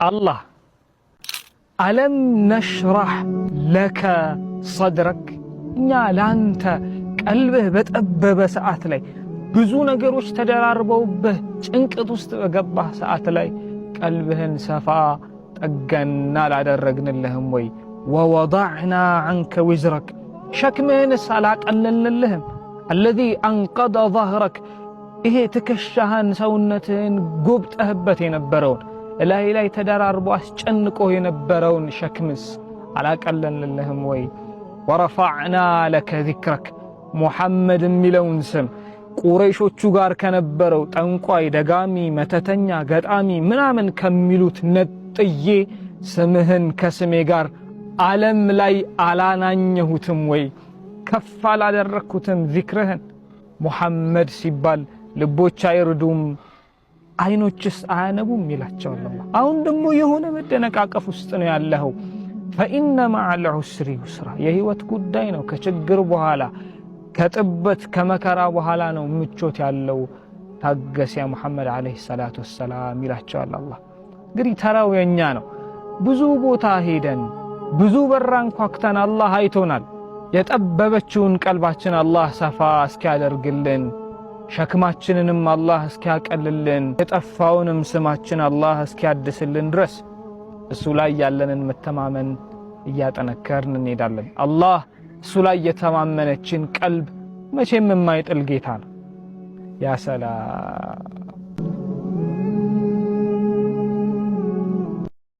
አላህ ألم نشرح لك صدرك፣ እኛ ለአንተ ቀልብህ በጠበበ ሰዓት ላይ፣ ብዙ ነገሮች ተደራርበውብህ ጭንቀት ውስጥ በገባህ ሰዓት ላይ ቀልብህን ሰፋ ጠገና አላደረግንልህም ወይ? ووضعنا عنك وزرك፣ ሸክምህንስ አላቀለልንልህም? الذي أنقض ظهرك፣ ይሄ ትከሻህን ሰውነትህን ጎብጠህበት የነበረውን፣ እላይ ላይ ተደራርቦ አስጨንቆ የነበረውን ሸክምስ አላቀለልንልህም ወይ? ورفعنا لك ذكرك፣ ሙሐመድ የሚለውን ስም ቁረይሾቹ ጋር ከነበረው ጠንቋይ፣ ደጋሚ፣ መተተኛ፣ ገጣሚ ምናምን ከሚሉት ነጥዬ ስምህን ከስሜ ጋር ዓለም ላይ አላናኘሁትም ወይ? ከፍ አላደረግኩትም ዚክርህን? ሙሐመድ ሲባል ልቦች አይርዱም፣ አይኖችስ አያነቡም ይላቸዋል። አሁን ደግሞ የሆነ መደነቃቀፍ ውስጥ ነው ያለኸው። فإن مع العسر يسرا፣ የህይወት ጉዳይ ነው። ከችግር በኋላ፣ ከጥበት ከመከራ በኋላ ነው ምቾት ያለው። ታገስ يا ሙሐመድ عليه الصلاة والسلام ይላቸዋል አላህ። እንግዲህ ተራው የኛ ነው። ብዙ ቦታ ሄደን ብዙ በር አንኳኩተን አላህ አይቶናል። የጠበበችውን ቀልባችን አላህ ሰፋ እስኪያደርግልን፣ ሸክማችንንም አላህ እስኪያቀልልን፣ የጠፋውንም ስማችን አላህ እስኪያድስልን ድረስ እሱ ላይ ያለንን መተማመን እያጠነከርን እንሄዳለን። አላህ እሱ ላይ የተማመነችን ቀልብ መቼም የማይጥል ጌታ ነው። يا سلام።